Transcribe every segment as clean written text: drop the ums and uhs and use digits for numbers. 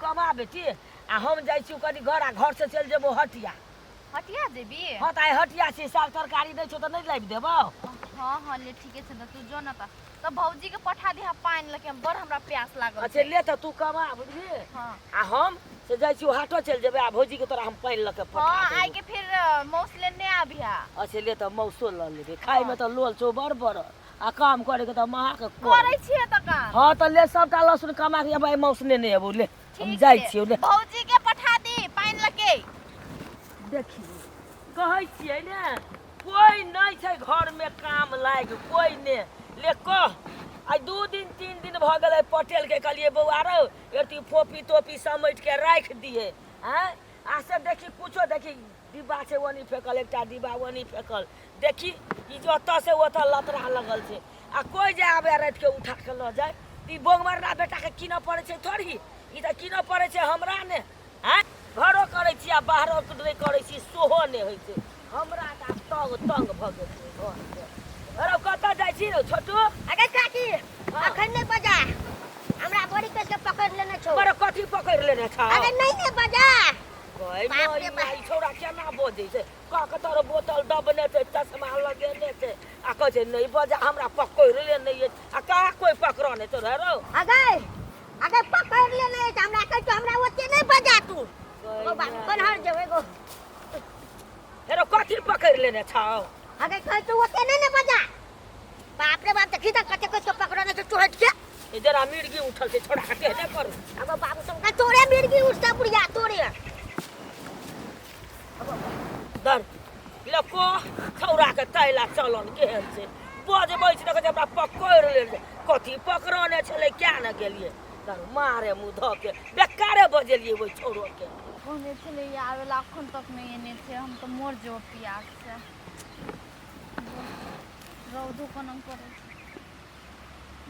कमा बेटी आ हम जाइ छियौ कनि घर आ घर से चलि जेबौ हटिया। हटिया जेबी? हँ तऽ आइ हटिया छै, साग तरकारी नहि छौ तऽ नहि लाबि देबौ? हँ हँ, ले ठीके छै तऽ तू जो ने तऽ तऽ भौजी के पठा दिहा पानि लके, हम बड़ हमरा प्यास लागल अच्छा छै। ले तऽ तू कमा, बुझली? हँ। आ हम से जाइ छियौ हाटो चलि जेबै आ भौजी के तोरा हम पानि लऽ के पठा हँ, आइ देबौ। के फिर मौस लेने आबिहा। अच्छा ले तऽ मौसो लऽ लेबै। खायमे तऽ लोल छौ बड़ बड़ आ काम करे के तऽ महा के करै छियै तऽ काम। हँ तऽ ले सबटा लहसुन कमा के अबै, मौस नेने अबौ। ले हम ठीक जाइ छै। छियौ, ले। भौजी के पठा दी पानि लके। देखी, कहै छियै ने कोइ नहि छै घरमे काम लागि, कोइ ने। ले कह, आइ 2 दिन 3 दिन भऽ गेलै पटेलके कहलियै बौआ रौ, एकरती फोपी तोपी समेट के राखि दिहे। आँय, आ से देखी कुछो, देखी डिब्बा छै ओनी फेकल, एकटा डिब्बा ओनी फेकल, देखी ई जे ओतऽ से ओतऽ लतरा लगल छै आ कोइ जे आबे रातिके उठा के लऽ जाय तऽ ई बोगमरना बेटाके कीनऽ पड़ै छै थोड़ी, ई तऽ कीनऽ पड़ै छै हमरा ने। आँय, घरो करै छी आ बाहरो नहि करै छी, सेहो नहि होइ छै हमरा। तऽ आब तंग तंग भऽ गेल छै घरसँ। अरे कतऽ जाइ छी रौ छोटू? अरे काकी। हाँ। अखन नहि बजा, हमरा बड़ी कस के पकड़ लेने छौ। बड़ कथी पकड़ि लेने छौ? अरे नहीं ने बजा। गै बाप रे मैया, ई छौड़ा केना बजै छै? कऽ के तोर बोतल दबने छै, चश्मा लगेने छै आ कहै छै नहि बजा, हमरा पकड़ि लेने अछि। आ कहाँ कोइ पकड़ने छौ रे रौ? अगे अगे, पकड़ लेने अछि हमरा, कहै छौ हमरा ओते नहि बजा तू। ओ बाप, कोन्हर जेबै गो? हेरो, कथी पकड़ि लेने छौ? अगे कहै छौ ओते नहि ने बजा। बाप रे बाप, देखी तऽ कते कस के पकड़ने छै चोहट के। ई जरा मिर्गी उठल छै छोड़ा के, तेहने करू। अब बाबू सब का तोरे मिर्गी उठता बुढ़िया तोरे। दर लको छौड़ा के तैला चलन केहन छै, बजबै छै तऽ कहै छै हमरा पकड़ि लेल। कथी पकड़ने छलै क्या ने गेलियै, तर मारे मुँह धऽ के बेकारे बजेलियै ओहि छौड़ो के। कहने छलै आबे ला, अखन तक नहि एने छै। हम तऽ मर जेबो प्यास से। रौदो कोना पड़ै छै,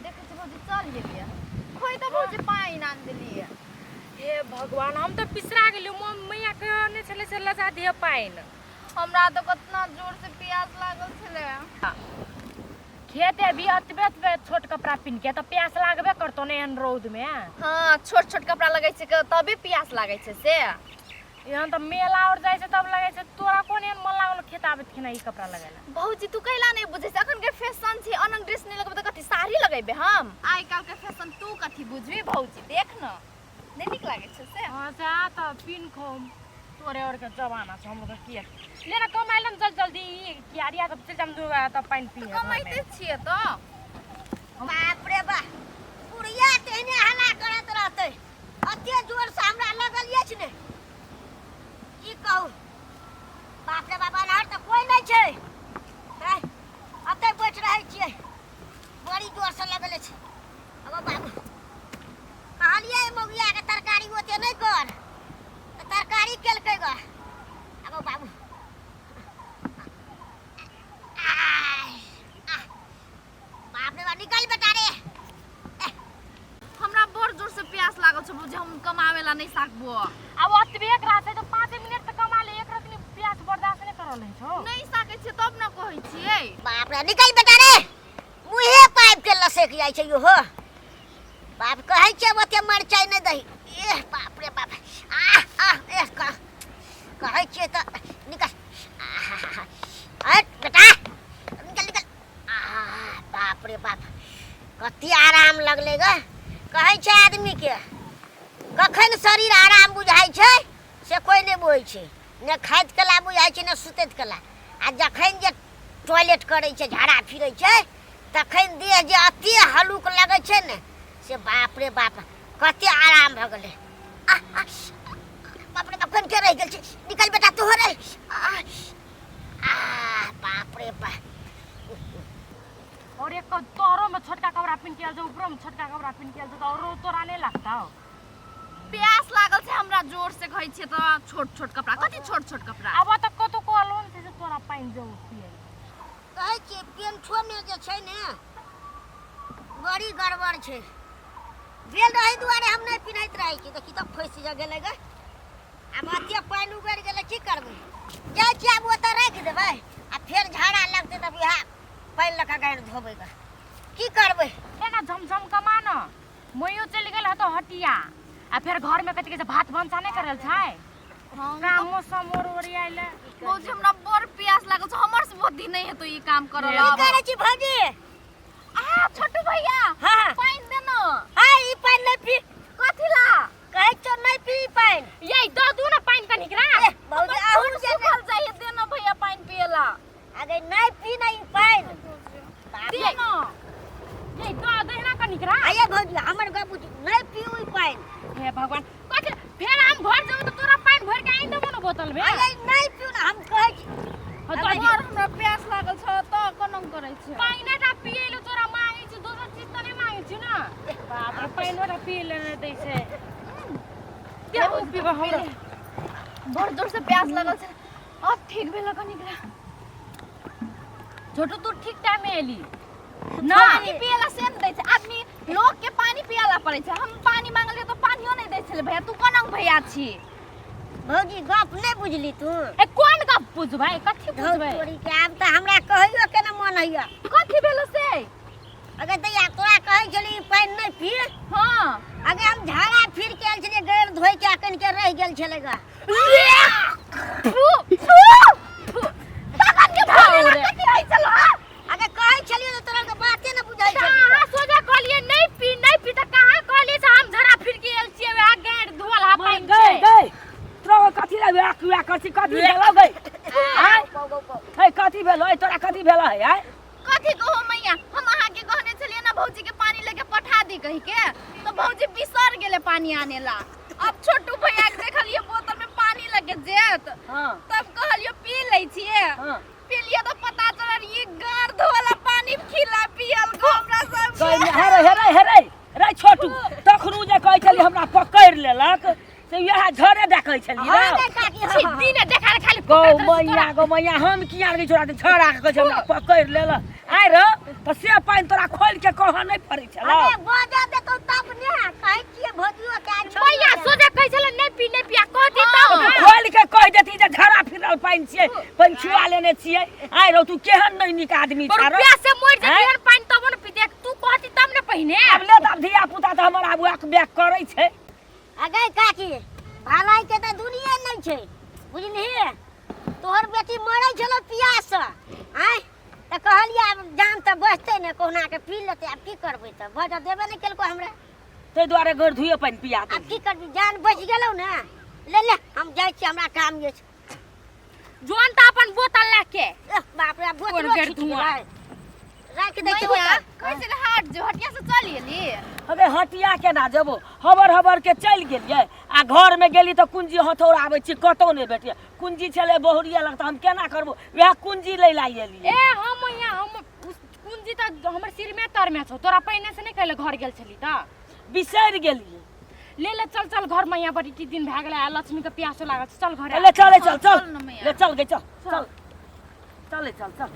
देखै छी। भौजी चल गेलियै खोइ तऽ भौजी पानि आनि देलियै। हे भगवान, हम तऽ पिसरा गेलियै। मैया कहने छलै से लजा दिअ पानि। हमरा तऽ कतना जोर से प्यास लागल छलै। खेत अभी एतबे एतबे छोट कपड़ा पिन्ह के तऽ प्यास लागबे करतौ ने एहन रौद में? हाँ, छोट छोट कपड़ा लगै छै तबे प्यास लागै छै से। एहन तऽ मेला और जाइ छै तब लगै छै। तोरा कोन एहन मन लागल खेत आबैत खिना ई कपड़ा लगेला? भौजी, तू कैला नहि बुझै छै? अखन के फैशन छै। अनंग ड्रेस नहि लगेबै तऽ कथी साड़ी लगेबै हम? आइ काल्हि के फैशन तू कथी बुझबी भौजी? देख न, नहि नीक लागै छै से? हाँ से आ तऽ पिन खो, तोरे और के जमाना छौ, हमरो के किया ले ना कमाइ ले जल्दी जल्दी ई कियारिया सब चलि जाम दू तब पानि पी। कमाइते छियै तऽ। बाप रे बा, बुढ़िया तेहने हल्ला करैत रहतै। अते जोर से हमरा लगल अछि ने, की कहू। बाप रे बाप, अन्हार तऽ कोइ नहि छै। हैं, अतै बैठ रहै छियै। बड़ी जोर से लगल अछि। अब बाबू, कहलियै मौगिया के तरकारी ओते नहि कर तऽ तरकारी केलकै ग। अब बाबू, आय, आह, बाप रे बाप, निकल बेटा रे। हमरा बड़ जोर से प्यास लागल छै भौजी, हम कमावे ला नहीं सकबो। आब ओतबे एक रात छै तऽ 5 मिनट तऽ कमा ले, एक रात प्यास बर्दाश्त नहि करल होइ छौ? नहीं सकै छियै तब न कहै छियै। बाप रे, निकल बेटा रे। मुहे पाइप के लसक जाइ छै इहो। बाप, कहै छै ओते मरचाइ नहि दही। एह बाप रे बाप, आह आह, एह कहै छियै तऽ निकल। आह, हट बेटा, निकल निकल। आह बाप रे बाप, कते आराम लगलै ग। कहै छै आदमीके कखन शरीर आराम बुझाइ छै से कोइ नहि बुझै छै। ने खाइत कला बुझाइ छै, ने सुतैत कला। आ जखन जे टॉयलेट करै छै, झाड़ा फिरै छै, तखन देह जे अते हलुक लगै छै ने से बाप रे बाप, कते आराम भऽ गेलै। आह, आह, बाप रे बाप, कनिके रहि गेल छै। निकल बेटा तोहर। आह आह, बाप रे बाप। और एक तोरो में छोटका कपड़ा पिन के आयल छौ, ऊपरो में छोटका कपड़ा पिन के आयल छौ, तऽ औरो तोरा नहि लगतौ? प्यास लागल छै हमरा जोर से, कहै छियै तऽ छोट छोट कपड़ा कथी, छोट छोट कपड़ा। आब तऽ कतौ कहलो ने छै से तोरा पानि जौ पियै। कहै छियै पेंठोमे जे छै ने बड़ी गड़बड़ छै। भेल रहै दुआरे हम नहि पिन्हैत रहै छी। देखी तऽ फँसि जा गेलै गे। आब अते पानि उगड़ि गेलै, की करबै? जाइ छियै आब ओतऽ राखि देबै आ फेर झाड़ा लगतै तब इएह पानि लऽ कऽ गाड़ि धोबै गे। की करबै? एना झमझम कमा न, मइयो चलि गेल हतो हटिया आ आ फेर घर में कथी कहै छै भात भनसा नहि करल छै हम कामो समोर ओरियाइले भौजी हमरा बड़ प्यास लागल छै हमर से बुद्धि नहीं हेतौ ई काम करल की करै छी भौजी आ छोटू भैया हाँ हाँ पानि दे न हाँ ई पानि नहि पी कथी ला कहै छौ नहि पी ई पानि ये दऽ दू ने पानि कनिक रा ए, भौजी अहूँ जे सुखल जाइए दे न भैया पानि पियला अगे नहि पी नहि ई पानि बाप दे रे। न ये दऽ दे ना कनिक रा आये भौजी हमर गप बुझ नहि पीऊ ई पानि हे भगवान कथी फेर हम घर जेबो तऽ तोरा पानि भरि के आनि देबो ने बोतल में अगे नहि पीऊ ने हम कहै छी हाँ, दऽ दे। बड़ हमरा प्यास लागल छ त कोना करै छै पानिए टा पियै लए तोरा मांगै छी दोसर चीज तऽ नहि मांगै छी ने बाप रे पानिओ टा पियै लए नहि दै छै दे ओ पीबऽ हमरा बड़ जोर से प्यास लागल छै अब ठीक भेल कनिक रा छोटू तू ठीक टाइम में एली ना पानी पियला से नहि दै छै आदमी लोग के पानी पियला पड़ै छै हम पानी मांगलियै तऽ पानियो नहि दै छलै भैया तू कोना भैया छी भौजी गप नहि बुझली तू ए कोन गप बुझबै कथी धौ बुझबै तोरी के आब तऽ हमरा कहैयो के ने मन होइया कथी भेलो से अगे दैया तोरा कहै छली ई पानि नहि पी हाँ अगे हम झाड़ा फिर के आयल छलियै गैर धोइ के अखन के रहि गेल छलै गा फू फू फू तखन के भोरे ला कथी होइ छलो हाँ? अगे कहै छलियै तऽ तोरा के बाते ने बुझै छली कहाँ सोझा कहलिए नहीं पी नहीं पी तऽ कहाँ कहलिए से हम झरा फिर के आयल छियै वएह गाँड़ धोअल हा पानि गई छै गई तोरा कथी ला वैक वैक कथी कथी भेलौ गई आय हे कथी भेलौ ए तोरा कथी भेलौ है आय कथी कहू मैया हम अहाँके कहने छलियै ना भौजी के पानी लेके पठा दी कहि के तो भौजी बिसर गेलै पानी आने ला अब छोटू भैया के देखलियै बोतल में पानी लगे जेत हां तब कहलियै पी लै छियै हां पिलियै तऽ पता चलल ई गार धोला पानी खिला पियल गो हमरा सब गई हेरे हेरे हेरे रे छोटू तखनु जे कहै छली हमरा पकड़ि लेलक से इएह झरे देखै छली हाँ ने गे काकी हाँ, छी हाँ, दिने देखा खाली गौ पकड़ैत रहै छै मैया गौ मैया हम किया नहि छोड़ा झड़ा के कहै छै हमरा पकड़ि लेलक आइ रे तऽ से पानि तोरा खोलि के कहऽ नहि पड़ै छलौ अरे बजा देतौ तब ने कहै छियै भौजियो के आइ तोरा। मैया सोझा कहै छलै नहि पी नहि पी आ कहती तब तू ने। खोलि के कहि देती जे झड़ा फिरल पानि छियै पानि छुआ लेने छियै आइ रौ तू केहन नहि नीक आदमी बरु छा रौ प्यास से मरि आँय? जेती पानि तबो ने पीते तू कहती तब ने पहिने आब ले तऽ आब धिया पुता तऽ हमर आब वैक बैक करै छै अगे काकी भलाई के तऽ दुनिये नहि छै बुझलिही तोहर बेटी मरै छलो पियास से आँय तऽ कहलियै आब जान तऽ बचतै ने कहुना के पी लेतै आब की करबै तऽ बजऽ देबे नहि केलको हमरा ताहि दुआरे गैर धुए पानि पिया आब की करबी जान बचि गेलौ ने ले ले हम जाइ छी हमरा काम अछि जोन तऽ अपन बोतल लए के एह, बाप रे आब कोन बोतलो गैर छुटि धुआं। गेलै राखि दै छी मैया बोतल कहै छलै हाट जो हटिया से चल एली अबे हटिया केना जेबो हबर हबर के चलि गेलियै आ घरमे गेली तऽ कुंजी हथौड़ा आबै छी कतौ नहि भेटियै कुंजी छलै बहुरिया लग तऽ हम केना करबो वएह कुंजी लै ला एलियै ए हम यहाँ हम कुंजी तऽ हमर सिर में तर में छौ तोरा पहिने से नहीं कहले घर गेल छली तऽ बिसरि गेलियै ले ले चल चल घर में यहाँ बड़ी की दिन भए गेलै आ लक्ष्मी के प्यासो लागल छै चल घर ले चले चल चल चल न मैया। ले चल गे चल चल चले चल चल